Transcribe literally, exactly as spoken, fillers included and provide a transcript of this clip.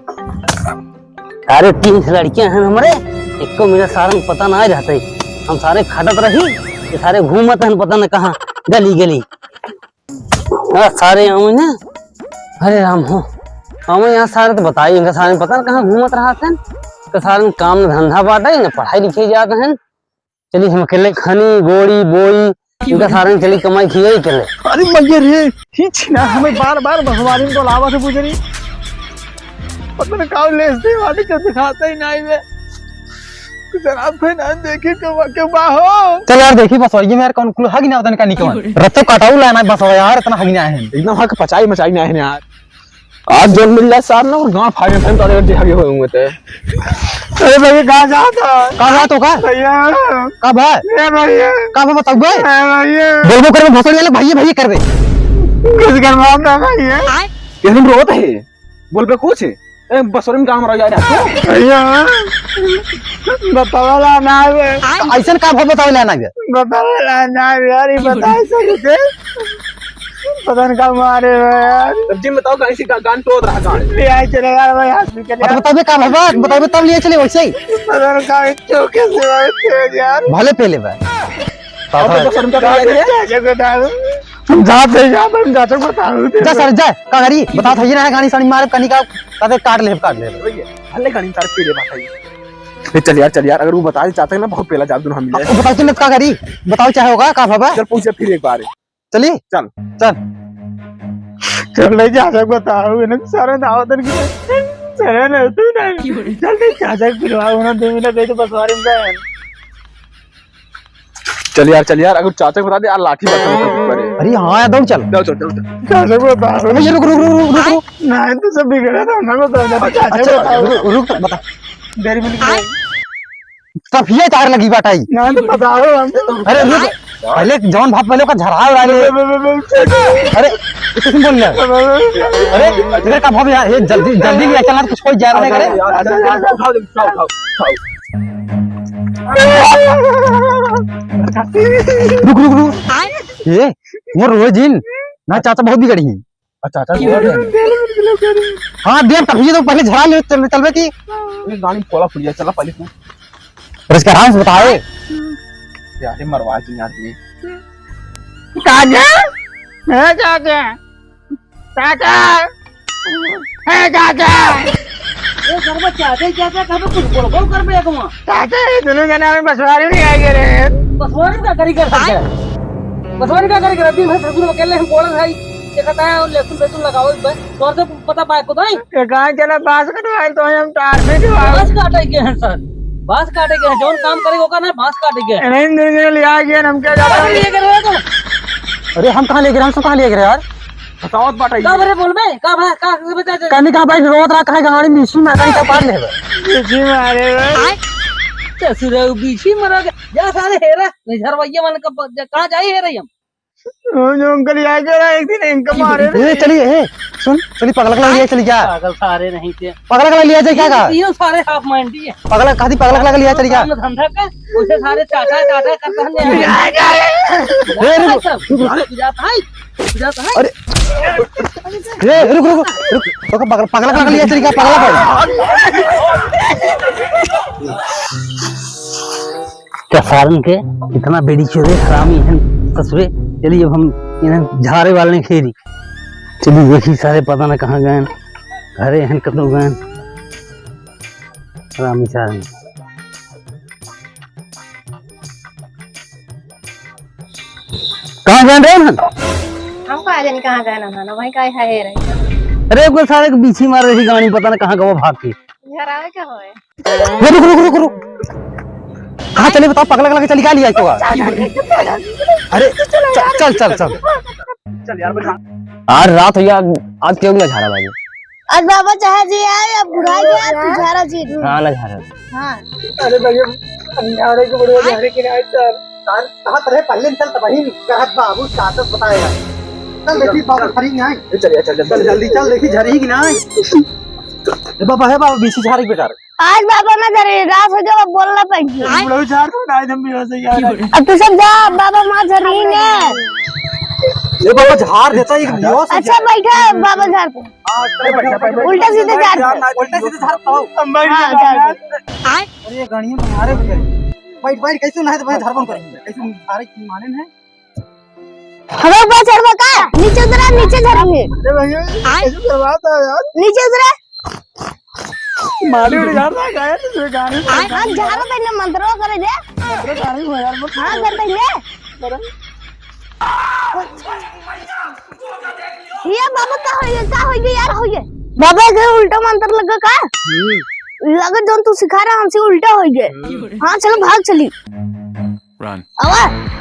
सारे तीन ठे लड़कियां हैं हमरे, एको मिनट सारन पता ना रहते। हम सारे खटत रही, ये सारे घूमत हैं पता न कहाँ गली गली। हाँ, सारे आवे ना। अरे राम हो, आवे यहाँ सारे तो बताई, इनका सारे पता न कहाँ घूमत रहत हैं। तो सारे काम न धंधा बाटे, न पढ़ाई लिखाई जात हैं। चली हम अकेले खनी, गोड़ी, बोई, इनका सारे चली कमाई खियाई अकेले। अरे मइया रे, ही छिना हमें बार बार बसवारी में बोलावा से बुजरी। पता न का लेस दे वाली के दिखाता ही नहीं बे। जरा फिर ना देखी के बा, के बा हो। चल यार, देखी बसवइये में यार कौन कुल हगी ना तन का निकल। रत्तो काटाऊ लाना बसवा यार, इतना हगी ना है। एकदम हक पचाई मचाई ना है यार। आज जोन मिल जाए सार ना और गांव फाड़े में तो अरे हगे होए होंगे ते। अरे भइया, कहाँ जाता है? कहाँ जात हो का? भइया। का बा? ए भइया। का बा बताऊ बे? ए भइया। बोलबो करबे भोसड़ी वाले भइया भइया करबे। कुछ करवाओ ना भइया। ये दिन रोत है। बोलबे कुछ? ए, बसोरी में काम रह जाए ना। भइया, बतावला ना बे। अइसन का भा बतावला ना बे? बतावला ना बे, यार, ये बताए सही से। पता न का मारे बे, यार। तब जी बताओ, कहीं से गा-, गान टोत रहा, गान। ले आए चले यार, भाई, hospital अब यार। बताबे का भा, बताबे तब लिए चले वैसे ही। पता न का चौके से भाई, यार। भले पहले बे। आप तो शर्म का क्या है? हम जाते हैं, जाते हैं, हम जाते हैं, बताओ। जा सर, जा, का करी? बताओ, थई ना है, गाड़ी साड़ी मारे, कनी का, ताते काट ले, काट ले। भइया, भले गाड़ी तार पी ले बात है। ए, चल यार, चल यार, अगर वो बता दे चाहते हैं ना, बहुत पहला जादू ना हम अब बताओ, तुम का करी? बताओ, चाहे होगा, का बाबा? चल, पूछ ले फिर एक बार। चली? चल। चल। चल, नहीं जा सक, बताओ, इन्हें सारे दावतन की, सारे नहीं, तू नहीं। चल, नहीं जा सक, फिर वहाँ उन्हें दो मिनट गई तो बसवारी में गए। चल यार, चल यार, अगर चाचा को बता दे यार, लाठी बरसा मतलब ऊपर है। अरे हाँ यार, दौड़ चल। दौड़ चल, दौड़ चल। चाचा को बता दो। अबे ये रुक, रुक, रुक। नहीं तो सब बिगड़ा था, ना बता दे, चाचा को अच्छा, बताओ। रुक, रुक, बता। देरी मिल गई। तब ये तार लगी बाटाई। ना तो बताओ हम। अरे रुक, पहले जौन भाप पहले ओका झराव डाले। अरे, ये किसने बोल लिया? अरे, इधर का भाप यार, ये जल्दी, जल्दी लिया चला, कुछ कोई जा रहा है करे। उठाओ, उठाओ, उठाओ, उठाओ। रुक, रुक, रुक। ए, मोर रोए जिन। ना, चाचा बहुत बिगड़ी हैं। अच्छा, अच्छा, बोल रहे हैं। हाँ, देव, तभी तो पहले झरा ले, चल, चलबे की। ये गाड़ी में पोला फुट गया, चला पहले तू। अरे, इसका आराम से बताए। यार, ये मरवा की यार ये। चाचा, ए चाचा, चाचा, ए चाचा। ए, घर में चाचा ही चाचा, घर में कुछ बोल, बोल कर बे, एक वहाँ। चाचा, ये दोनों जना में बसवारी नहीं आई रे। बसवारी का करी कर सकते हैं? बसवारी का करी कर? दिन भर ससुर अकेले हम बोलत है, ये कहता है, और लहसुन, लहसुन लगाओ, बस, तोर से पता पाए को तो नहीं। ये कहाँ चला, बांस कटवाए तो हम तार से जो आओ। बांस काटे के हैं सर, बांस काटे के हैं, जौन काम करे ओका ना, बांस काटे के हैं। नहीं, नहीं, नहीं, ले आ गया, हम क्या जाता है? ले गए रहे तो। अरे, हम कहाँ ले गए, हम सब कहाँ ले गए यार? बताओ बात है। का बरे बोलबे? का भा-, का, का बता दे। कहने कहाँ भाई रोत रहा, कहाँ गाड़ी में इसी मार, कहीं का पार ले बे। इसी मारे बे। आय? ससुर, बीछी मरा गया। जा सारे हेरा, नहीं झरवैया मन का प-, जा, कहाँ जाई हेरा हम? वो जो अंकल यहाँ के रहा, एक दिन इनका मारे ए, थे। चलिए, ए, सुन, चलिए पगला, पगला, ये चलिए क्या? पागल सारे नहीं थे। पगला, पगला लिया जाए क्या का? तीनों सारे half mind ही है। पगला, कहा थी पगला, पगला लिया चलिए क्या? काम धंधा का, उसे सारे टाटा, टाटा करता है। ए, रुक, सब, रुक, रुक। तू जाता है, तू जाता है। अरे, ए, रुक, रुक, रुक, तो का पगला, पगला, पगला लिया चलिए क्या? पगला भाई। क्या सारन के इतना बेड़ी चोदे हरामी हैं ससुरे। चलिए अब हम इन्हें झारे वाले खेरी। चलिए देखी सारे पता ना कहाँ गए, घरे हैं कतौ गए हरामी सारन। कहाँ गए रहे हैं? हम का जानी कहाँ गए ना, ना वहीं का है रहे। अरे कोई सारे को बीछी मार रही गाड़ी, पता ना कहाँ गवा भाग के। घर आवे के होए। ए, रुक, रुक, रुक, रुक। कहाँ चले बताओ, पगला, पगला के चली का लिया तो? अरे, चल, चल, चल, चल। चल यार, बता। आज रात हो गया, आज क्यों ना झारा बाबू? आज बाबा चाहे जी आए, अब बुढ़ा गया, तू झारा जी। हाँ, ना झारा। हाँ। अरे भैया, हम झारे के बढ़िया झारे के ना आए सर। सर, कहाँ पर है? पहले चल तब वहीं करत बाबू, चाचा बताएगा। चल देखी बाबू, खरी नहीं आए। चल, चल, चल, चल, जल्दी चल, देखी झरी कि ना आए। ए बाबा, हे बाबा, बीसी झारी बेकार। आज बाबा ना धरे, रात हो गया, बोलना पड़ गया। बुढ़ऊ झार तो ना, एकदम बेहोश हो गया। अब तू सब जा, बाबा माँ धरी ने। ए बाबा, झार देता एक दियो से अच्छा, झार। बैठा बाबा झार पे। हाँ, चल, बैठा, बैठा, बैठा। उल्टा सीधा झार पे। उल्टा सीधा झार तो। हम बैठ हाँ, गए झार बाबा। पे। अरे, ये गाड़ियाँ में मारे हो गए। बैठ, बैठ, कैसे ना है तो भाई झार बंद करेंगे। कैसे मारे की माने है? हमें ऊपर चढ़बा का? नीचे उतरा, नीचे झारेंगे। अरे भैया, ये कैसे करवाता है यार? नीचे उतरा। मारी उड़ी झार रहा है, गाने में। हाँ, झारो पहले मंत्रो करे दे। मंत्रो करे दे, यार, मत हाँ, कर पहले। ये बाबा का होइए, का होइए यार, होइए। बाबा के उल्टा मंत्र लगा का? हम्म। लगा जौन तू सिखा रहा हमसे उल्टा होइए। हम्म। हाँ, चलो भाग चली। Run। आवा।